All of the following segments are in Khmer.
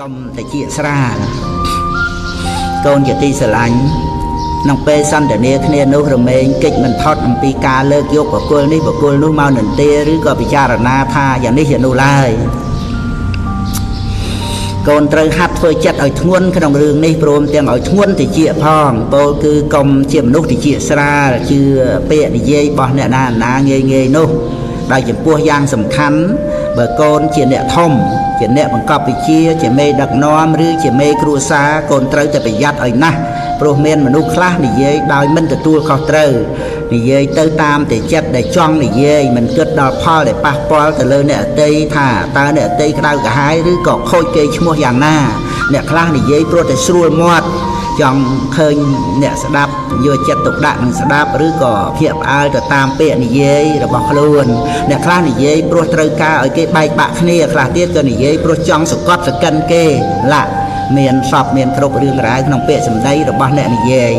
កុំតិចស្រាលកូនជាទីស្រឡាញ់ក្នុងពេលសន្ទនាគ្នានោះរមែងកិច្ចមិនផុតអំពីការលើកយកបុគ្គលនេះបុគ្គលនោះមកនិន្ទាឬក៏ពិចារណាថាយ៉ាងនេះយ៉ាងនោះឡើយកូនត្រូវហាត់ធ្វើចិត្តឲ្យធ្ងន់ក្នុងរឿងនេះព្រមទាំងឲ្យធ្ងន់តិចផងពោលគឺកុំជាមនុស្សតិចស្រាលជឿពាក្យនិយាយរបស់អ្នកណាណាងាយងាយនោះដោយចំពោះយ៉ាងសំខាន់បើកូនជាអ្នកធំជាអ្នកបង្កប់វិជ្ជាជាមេដឹកនាំឬជាមេគ្រួសារកូនត្រូវតែប្រយ័ត្នឲ្យណាស់ព្រោះមានមនុស្សខ្លះនិយាយដោយមិនទទួលខុសត្រូវនិយាយទៅតាមតែចិត្តដែលចង់និយាយមិនគិតដល់ផលដែលប៉ះពាល់ទៅលើអ្នកអតីថាតើអ្នកអតីក្តៅក្រហាយឬក៏ខូចគេឈ្មោះយ៉ាងណាអ្នកខ្លះនិយាយព្រោះតែស្រួលមាត់ចង់ឃើញអ្នកស្ដាប់យកចិត្តទុកដាក់នឹងស្ដាប់ឬក៏ភ្ញាក់ផ្អើលទៅតាមពាក្យនិយាយរបស់ខ្លួនអ្នកខ្លះនិយាយព្រោះត្រូវការឲ្យគេបែកបាក់គ្នាខ្លះទៀតក៏និយាយព្រោះចង់សកត់សកិនគេឡាមានសពមានគ្រប់រឿងរ៉ាវក្នុងពាក្យសម្ដីរបស់អ្នកនិយាយ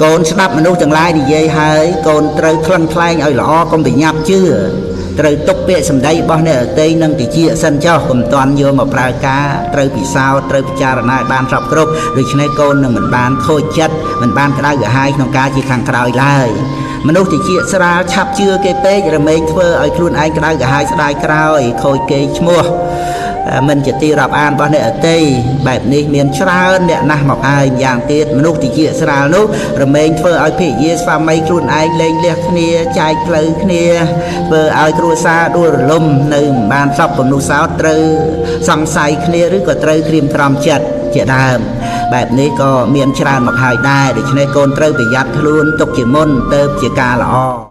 កូនស្ដាប់មនុស្សទាំងឡាយនិយាយហើយកូនត្រូវថ្លឹងថ្លែងឲ្យល្អកុំប្រញាប់ជឿត្រូវទុកពាក្យសម្ដីរបស់អ្នកដទៃនិងតិចសិនចុះកុំតាន់យកមកប្រើការត្រូវពិសោធន៍ត្រូវពិចារណាឲ្យបានសពគ្រប់ដូច្នេះកូននឹងមិនបានខូចចិត្តមិនបានក្តៅក្រហាយក្នុងការជាខាងក្រោយឡើយមនុស្សតិចស្រាលឆាប់ជឿគេពេករមែងធ្វើឲ្យខ្លួនឯងក្តៅក្រហាយស្ដាយក្រោយខូចគេឈ្មោះមិនជាទីរាប់អានរបស់អ្នកអតីបែបនេះមានច្រើនអ្នកណាស់មកហើយយ៉ាងទៀតមនុស្សតិចស្រាលនោះរមែងធ្វើឲ្យភរិយាស្វាមីខ្លួនឯងលែងលះគ្នាចែកផ្លូវគ្នាធ្វើឲ្យគ្រួសារដួលរលំនៅមិនបានសពមនុស្សសោតត្រូវសង្ស័យគ្នាឬក៏ត្រូវក្រៀមក្រំចិត្តជាដើមបែបនេះក៏មានច្រើនមកហើយដែរដូច្នេះកូនត្រូវប្រយ័ត្នខ្លួនទុកជាមុនទៅជាការល្អ។